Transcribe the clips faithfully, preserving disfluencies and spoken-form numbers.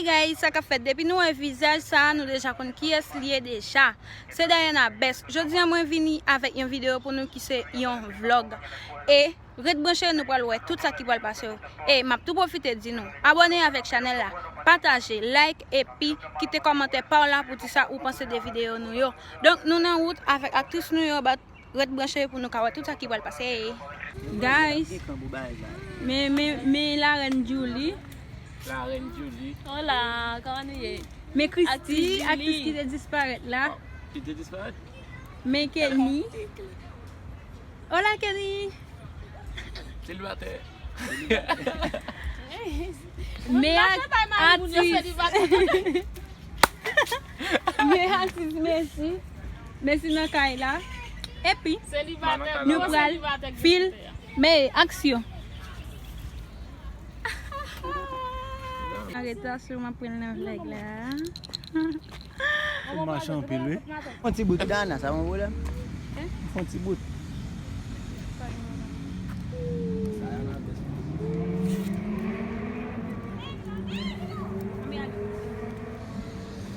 Guys, sa k ap fèt? Depi nou wè vizaj sa, nou deja konn kiyès li ye deja. Se Diana Best. Jodi a mwen vini avèk yon videyo pou nou ki se yon vlog. E ret branche, nou pral wè tout sa ki pral pase yo. E m ap tou pwofite di nou, abòne avèk chanèl la, pataje, like, epi kite kòmantè pa w la pou di sa ou panse de videyo nou yo. Donk, nou nan wout avèk aktris nou yo, but ret branche pou nou ka wè tout sa ki pral pase. Guys, men, men, men la reine Julie. La reine Julie. Hola, kòman nou ye? Men Christy, aktris ki te disparèt la. Oh, ki te disparèt? Men Kenny. Hola, Kenny. Selibatè. Men atis. Men atis, Messi. Messi nan kay la. Epi, nou pral filme aksyon. Arete asou m ap pran nan vlog la. Ou mache anpil, wi. Fon ti bout, Dana, sa yon pwoblèm? Fon ti bout.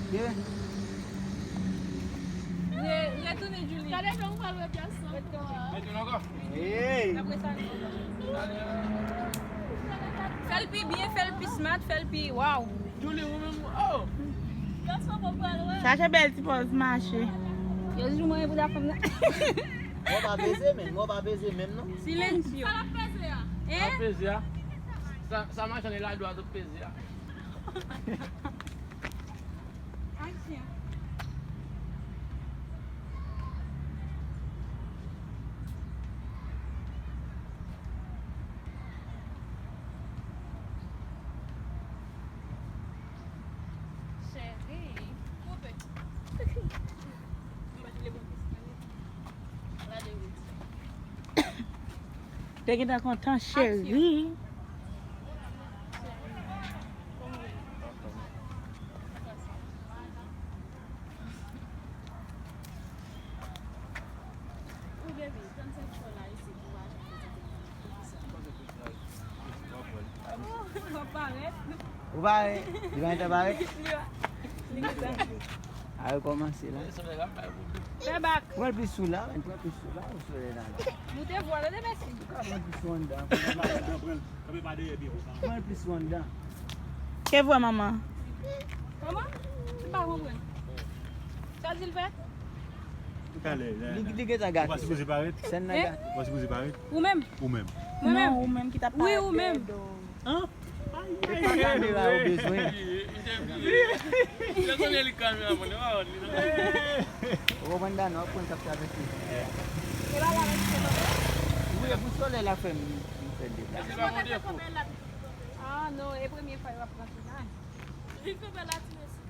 Yeah. Re-, retounen, Julie. Gade jan ou pral wè plas lan. Retounen ankò. Hey. Apre sa, nou. Fè l pi byen, fè l pi smart, fè l pi wow. Julie, ou menm, oh. Sa se bèl ti pòz mache. Yo di mwen pou la fanm nan. Mwen pa peze menm, mwen pa peze menm non. Silencio. Sa l ap peze a? Hein? Sa peze a. Sa, sa machann e la dwa tout peze a. Aksyon. Cheri. Te gentan kontan, cheri. Ou parèt? Li pa gentan parèt? Li pa. Li gentan. A rekòmanse la. Fè bak. Pran plis sou la, men pran plis sou la, ou solèy la. Moute vwa, tande, Messi. Ou ka pran plis sou anndan. Pran plis sou anndan. Ke vwa manman? Kòman? M pa konprann. Sa l di l fè? Talè, la, li, la. Li gentan gate. Ou pa sipoze parèt? Sèn nan gate. Ou pa sipoze parèt? Ou menm? Ou menm. Mwen menm? Non, ou menm ki t ap parèt dèyè do. Hein? E pa kamera ou bezwen. Ou konprann, Dana, w ap konn sa k travèse. Wi, e pou solèy la fè m, m fè l deplase. Ah non, e premye fwa yo ap pran tounaj. Li kanpe la, ti mesye.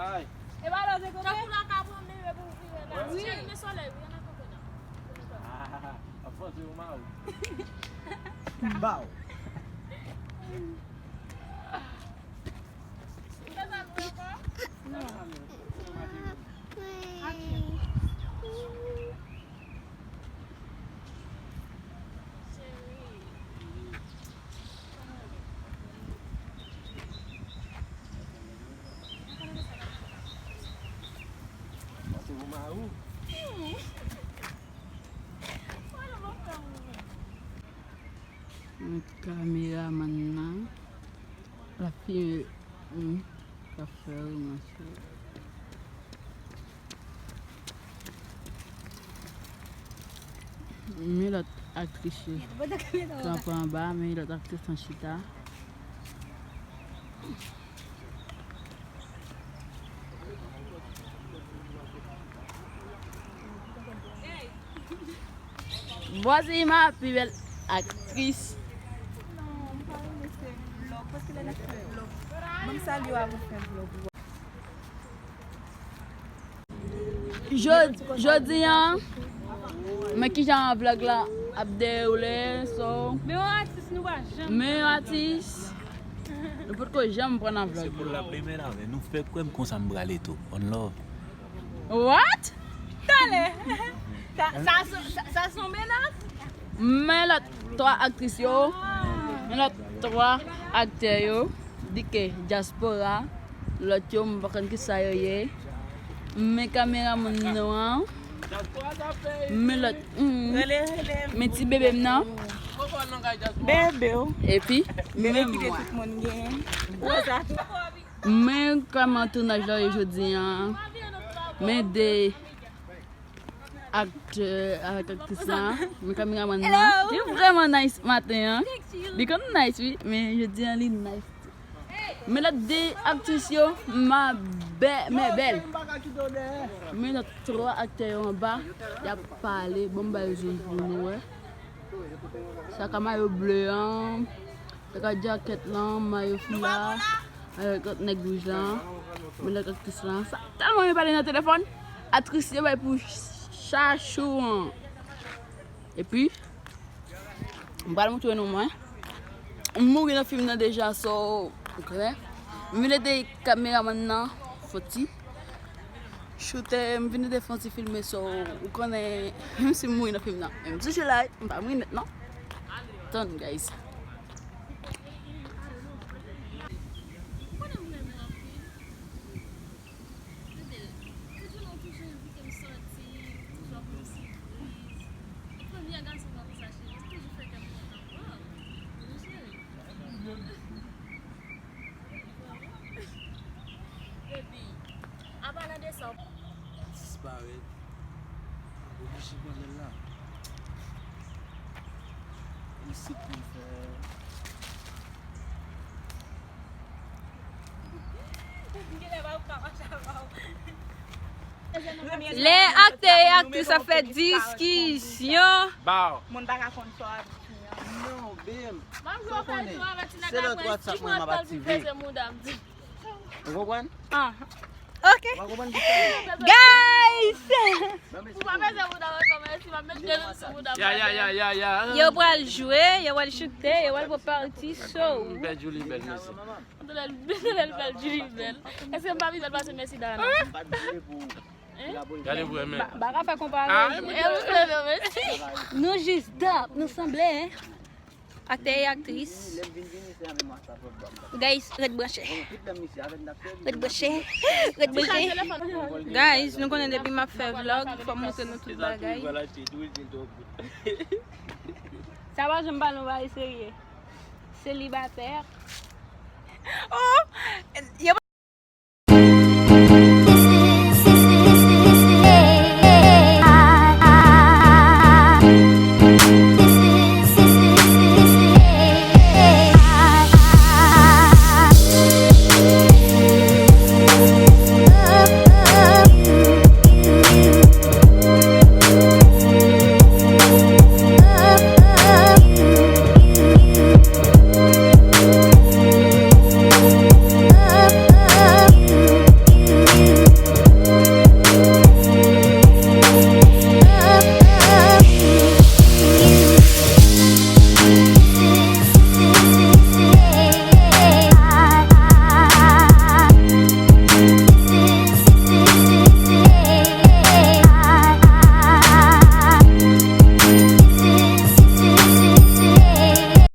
Ay. E pa lòt e kote? Tankou la ka pran men yo pou vire la. Wi. Cheri, men solèy, wi, ann al kanpe la. Ah, ap panse ou mari. Baw. Ou te sa lwen ankò? Non. Aksyon. Kameramann nan l ap filme. Wi, k ap fè romans yo. Men lòt aktris yo kanpe anba, men lòt aktris lan chita. Bwazima pi bèl aktris. Non, m pa renmen fè vlòg, paske lè n ap fè vlòg, ban m salye w avan w fè vlòg ou a. Jodi, jodi a, men kijan vlòg la ap dewoule, so. Men yon atis nou pa janm. Men yon atis. Nou potko janm pran nan vlòg. Se pou l ap renmen avè nou, fè kwè m konsa m prale tou. One love. What? Talè. Sa, sa, sa, sa se yon menas? Men lòt twa aktris yo. Men lòt twa aktè yo. Di ke dyaspora, lòt yo, m pa konn kisa yo ye. Men kameramann nou an. Men lòt, mm, men ti bebe m nan. Bebe w. Epi, bebe men ki te mwen. Tout moun genyen. Men kòman tounaj la ye jodi an. Men de aktè avèk aktris la. Men kameramann nan. Li vrèman nice maten an. Li konn nice, wi, men jodi an li nice. Men lòt de aktris yo, ma bè, mè bèl. Men lòt twa aktè yo anba, y ap pale. Bon, m ba yo zoom pou nou wè. Sa ka mayo ble an, sa ka djakèt lan, mayo fila, avèk lòt nèg wouj lan, men lòt aktris lan. Sa tèlman yo pale nan telefòn, aktris yo bay pou chachou an. Epi, m pral montre nou mwen. M mouri nan fim nan deja, so, ou konnen. M vin ede kameramann nan, fon ti choute, m vin ede fon ti filme, so, ou konnen, menm si m mouri nan fim nan, men m toujou la, m pa mouri nèt, non. Tann, guys. Ou konnen m renmen w anpil. Tande, tout jounen ou kite m sòti, ou toujou ap fè m sipriz. Ou premye gason mwen konsa, cheri, ou toujou fè kè m kontan. Waw, wi, cheri. Baby, apalan de sa, w disparèt. Oblije pran lèl la. Isit pou m fè. Lè aktè e aktris ap fè diskisyon. Moun pa ka konn sa w ap di an. Non, bim. Sa w konnen? Se lòt WhatsApp mwen m ap aktive. Ou konprann? Ah. Ok. Guys! Ou pa peze mouda mwen kòman si m ap met de sou mouda mwen. Ya, ya, ya, ya, ya. Yo pral jwe, yo pral choute, yo pral pran pati, so. M pèdi li bèl, mesye. M tande l, m tande l pèdi li bèl. Èske m pa pi bèl pase Messi Dana? Gade pou wè, men. Ba, ba ka fè konparezon. Ah, e ou ki leve, Messi. Nou jis dap, nou sanble, hein. Aktè e aktris. Guys, ret branche. Ret branche. Ret branche. Guys, nou konnen depi m ap fè vlog, fò m montre nou tout bagay. Sa pa janm pa yon bagay serye. Selibatè. Oh! Yo